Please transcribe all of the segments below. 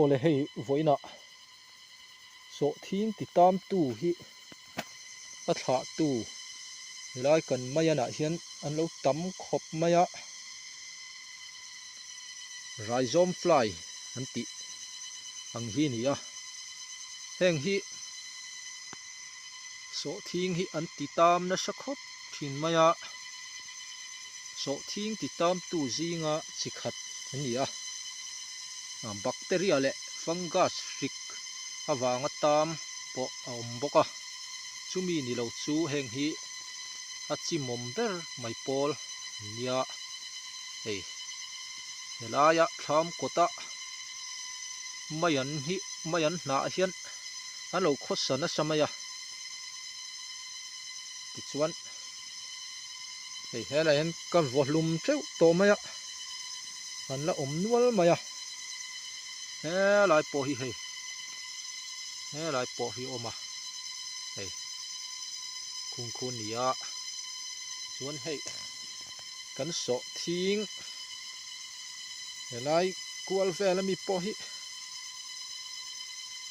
Awle hei vawiinah sawhthing ti tamtu hi a thlahtu helai kan maianah hian an lo tam khawp mai a, Rhizome fly an tih ang hi a ni a, heng hi sawhthing hi an ti tam nasa khawp thin mai a, sawhthing ti tamtu zinga chi khat an ni a, bacteria leh fungus hrik avanga tam pawh a awm bawk a, chumi ni lo chu heng hi a chimawm ber mai pawl an nia hei helaia thlam kawta mai an hi mai an hnah hian an lo khawsa nasa mai a tichuan hei helai hian ka vaw hlum teuh tawh mai a an la awm nual mai a helai pawh hi hei helai pawh hi a awm a hei khungkhu a ni a chuan hei kan sawh thing helai kual vel ami pawh hi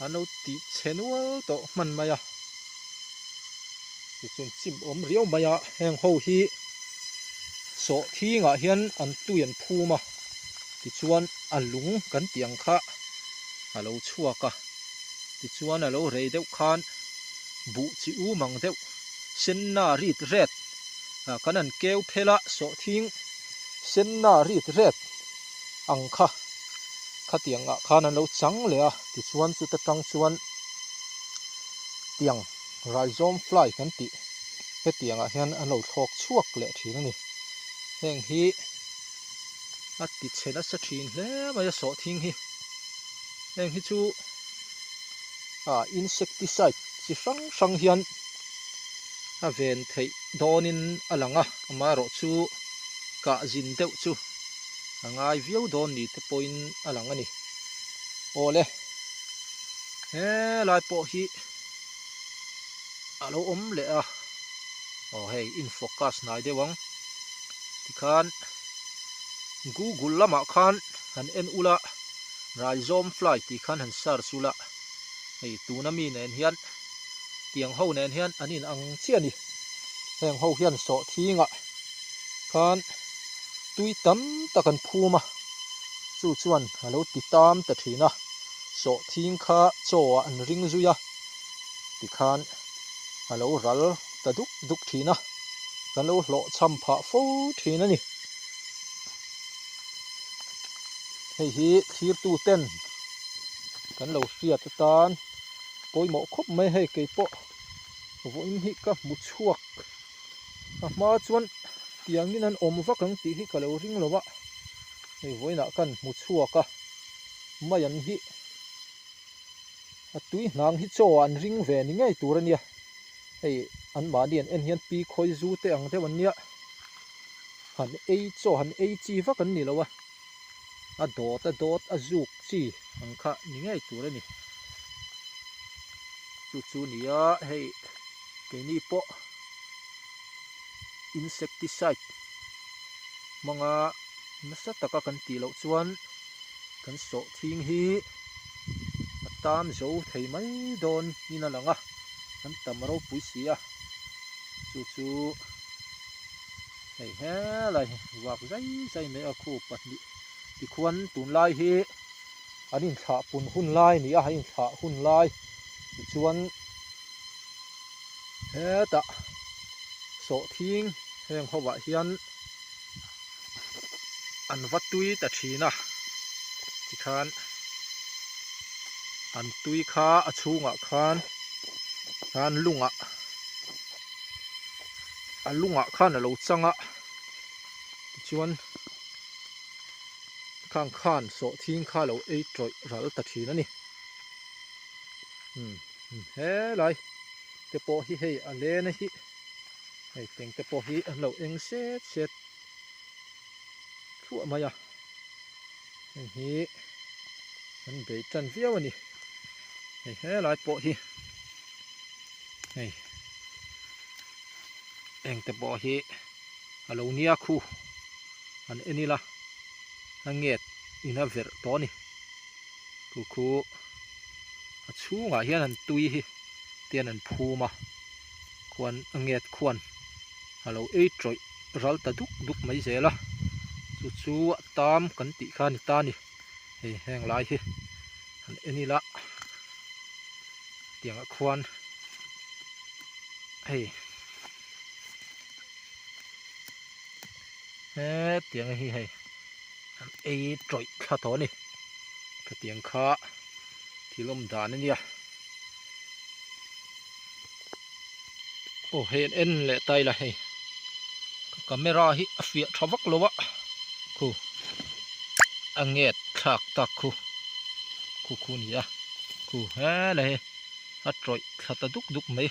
an lo tih chhe nual tawh hman mai a tichuan chim awm riau mai a heng ho hi sawh thingah hian an tui an phum a tichuan a lung kan tih ang kha a lo chhuak a tichuan a lo rei deuh khan buh chi um ang deuh senna rit ret ah kan han keu phel a sawhthing senna rit ret ang kha khatiang ah khan an lo chang leh a tichuan chuta tang chuan tiang rhizome fly kan tih hetiang ah hian an lo thlawk chhuak leh thin a ni heng hi a ti chhe nasa thin hle mai a sawhthing hi heng hi chu ah insecticide chi hrang hrang hian a ven theih dawnin a lang a amaherawh chu kah zin deuh chu a ngai viau dawn ni te pawhin a lang a ni awle helai pawh hi a lo awm leh a aw hei in focus hnai deuh ang tikhan google lamah khan han en ula Rhizome fly tih khan han search ula hei tuna mi nen hian tiang ho nen hian an in ang chiah a ni heng ho hian sawhthingah khan tui tam tak an phum a chu chuan a lo ti tam ta thin a sawhthing kha chaw ah an ring zui a tikhan a lo ral ta duk duk thin a kan lo hlawhchham phah fo thin a ni. Hei hi thlirtu ten kan lo hriat atan pawimawh khawp mai hei kei pawh vawiin hi ka hmu chhuak a hma chuan tiangin an awm vak ang tih hi ka lo ring lo a hei vawiinah kan hmu chhuak a mai an hi a tui hnang hi chaw ah an ring ve ni ngei tur a nia hei anmahni an en hian pi khawi zu te ang deuh an nia. Han ei chaw han ei chi vak an ni lo a, a dawt a dawt a zuk chi ang kha ni ngei tur a ni. Chu chu ni a hei keini pawh insecticide hmanga nasa taka kan tih loh chuan kan sawhthing hi a tan zo thei mai dawn in a lang a, kan tam ropui si a chu chu. Hei helai hi vak zai zai mai a khu pahnih tikhuan tunlai hi an inthlah pun hun lai a ni a an inthlah hun lai tichuan hetah sawhthing heng ho ah hian an va tui ta thin a tikhan an tui kha a chhungah khan khan lungah. A lungah khan a lo chang a tichuan khang khan sawhthing kha a lo ei tawih ral ta thin a ni umm helai te pawh hi hei a len a hi hei teng te pawh hi an lo eng set set thluah mai a heng hi an bei tan viau a ni hei helai pawh hi. Hei engte pawh hi a lo nia khu an en ila a nget in a verh tawh a ni. Khu khu a chhungah hian an tui hi tian an phum a khuan a nget khuan a lo ei tawih ral ta duk duk mai zel a chu chu a tam kan tih kha a ni ta a ni hei heng lai hi han en ila tiangah khuan hei hetiang hi hei an ei tawih thla tawh a ni khatiang kha thil awm dan a nia aw hei an en leh ta ila hei ka camera hi a fiah tha vak lo a khu a nget thlak tak khu khu khu a ni a khu helai hi a tawih thla ta duk duk mai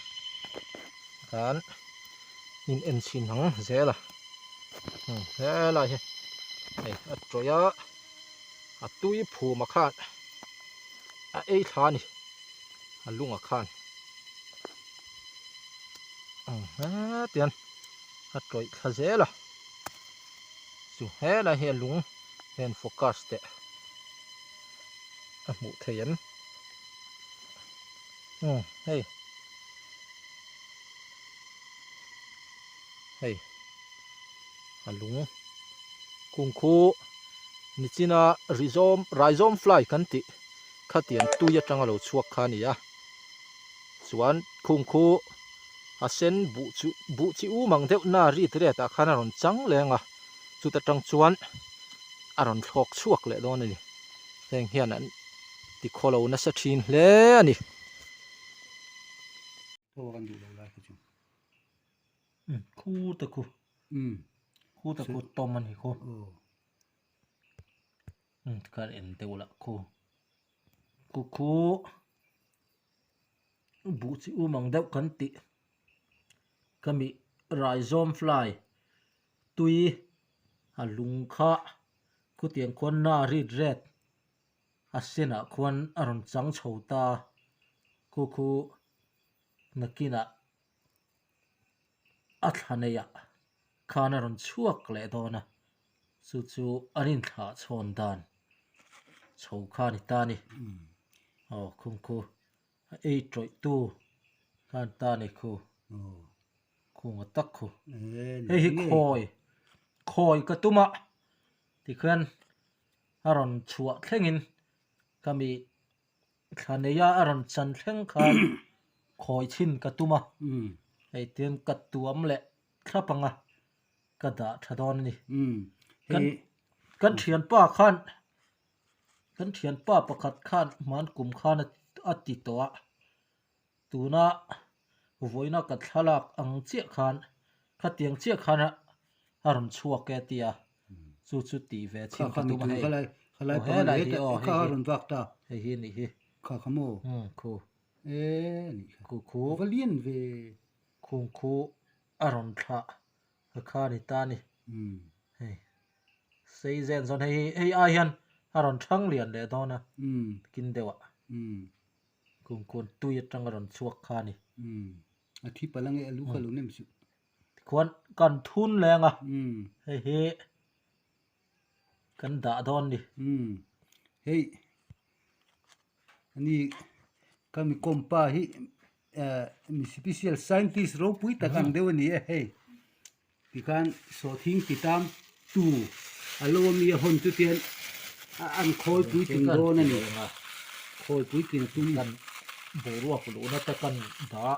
khan in en chhin ang zel a helai hi hei a tawih a a tui phum a khan a ei thla a ni a lung a khan hetian a tawih thla zel a chu helai hi a lung hian focus teh a hmuh theih em hei hei a lung kung khu nichina rizawm raizawm fly kan tih khatiang tui atanga lo chhuak kha a ni a chuan khung khu a sen buh chu buh chi um ang deuh na rit ret ah khan a rawn chang leng a chuta tang chuan a rawn thlawk chhuak leh dawn a ni heng hian an ti khawlo nasa thin hle a ni. Aw kan duh lo lai kha chu. Khu te khu. Khu te khu tawm a ni khu. Tikhan en deuh lah khu. Khu khu buh chi um ang deuh kan tih ka mi raizawm fly tui a lung kha khutiang khuan na rit ret a senah khuan a rawn chang chho ta khu khu nakinah a thla neihah khan a rawn chhuak leh dawn a chu chu an inthlah chhawn dan chho kha a ni ta a ni aw khung khu a ei tawih tu khan ta a ni khu khung a tak khu hei hi khawi khawi ka tum a tikhian a rawn chhuah thlengin ka mi Thla neia a rawn chan thleng khan khawi chhin ka tum a, hei tiang ka tuam leh thlap anga ka dah tha dawn a ni. Kan kan thianpa khan kan thianpa pakhat khan hman kum khan a ti tawh a, tuna vawiina ka thlalak ang chiah khan khatiang chiah khan a rawn chhuak e tia chu chu tih ve chhin ka tum a hei aw helai hi aw hei hi hei hi anih hi khu khu khu khung khu a rawn thlah a kha a ni ta a ni hei sei zen zawn hei hi hei ai hian a rawn thang lian leh dawn a kin deuh ah. Kumkun tui atanga rawn chhuak kha a ni. Umm a thi palh ange a lu kha lo nem suh. Tikhuan kan thun leng a hei hi kan dah dawn ni. Umm hei ani ka mi kawmpa hi eh mi special scientist ropui tak ang deuh a ni e hei tikhan sawhthing ti tam tu a lo ami a hawn chu tian an khawi puitling dawn a ni khawi puitling a tum kan boruak luhna te kan dah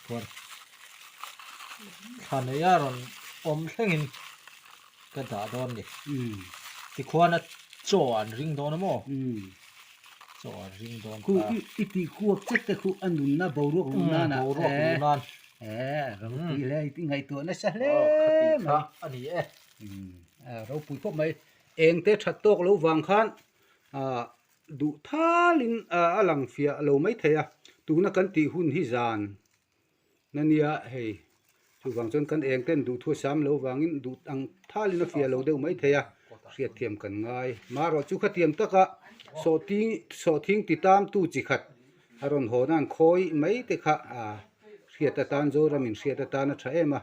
chuan thla neia rawn awm thlengin ka dah dawn a ni tikhuan a chaw an ring dawn a maw chaw an ring dawn ta i tih kuak chet te khu a nunna boruak luh nan ah boruak luh nan Eh, ropui hle i ngaihtuah nasa hle mai. A ni e. Ropui khawp mai. Engte that tawk lo vang khan duh thalin a lang fiah lo mai thei a. Tuna kan tih hun hi zan na nia hei. Chuvang chuan kan engten duh thu a sam lo vangin duh ang thalin a fiah lo deuh mai thei a. Hriatthiam kan ngai. Marawh chu khatiang taka sawhthing ti tamtu chi khat A rawn haw nan khawi mai te kha hriat atan Zoramin hriat atan a tha em a,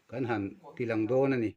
kan han ti lang dawn a ni.